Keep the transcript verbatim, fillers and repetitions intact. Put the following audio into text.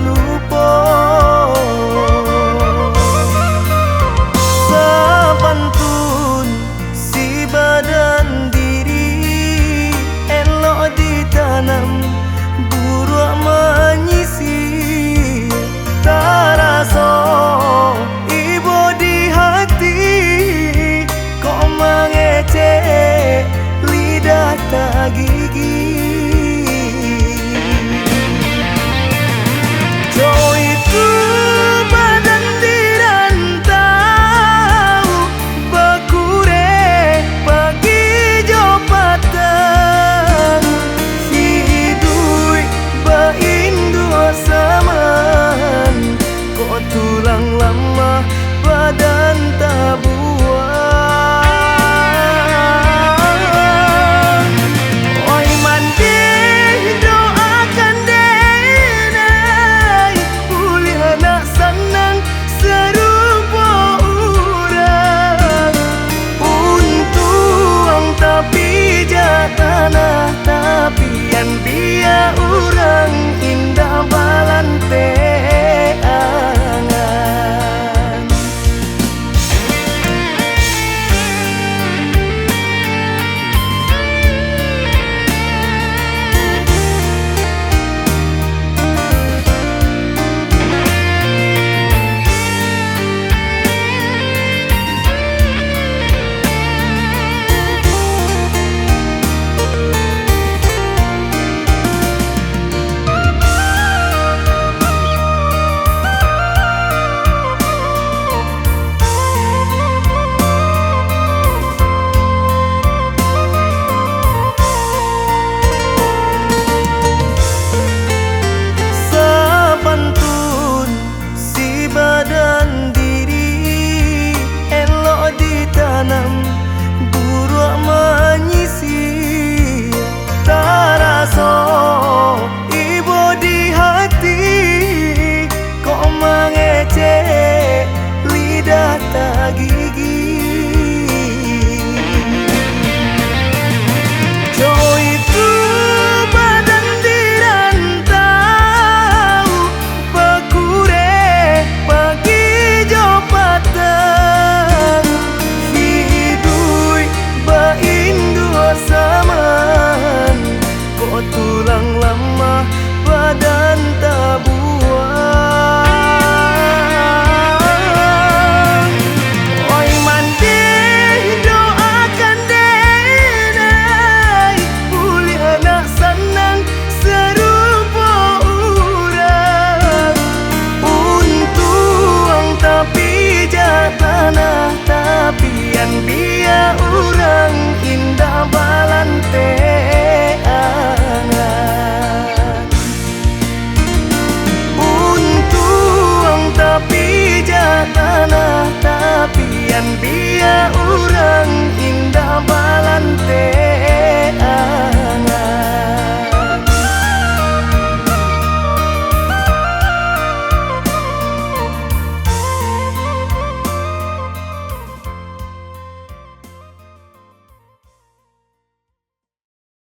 lupo. Sapantun si badan diri, elok ditanam buruak manyisi. Taraso ibo di hati, kok mangecek lidah tagigi. Coi tu badan di rantau, bakureh pagi jo patang, hiduik bainduak saman. Kok tulang lamah, badan tabuang. Oi mandeh, doakan denai, buliah nak sanang sarupo urang. Untuang tapijak tanah, tapian bia urang indak balanteangan. Sapantun si badan diri, elok ditanam buruak manyisi. Taraso ibo di hati, kok mangecek lidah tagigi. Coi tu badan di rantau, bakureh pagi jo patang, hiduik bainduak saman. Kok tulang lamah, badan tabuang. Oi mandeh, doakan denai, buliah nak sanang sarupo urang. Untuang tapijak tanah, tapian bia urang indak balanteangan. Untuang tapijak tanah, tapian bia urang indak balanteangan.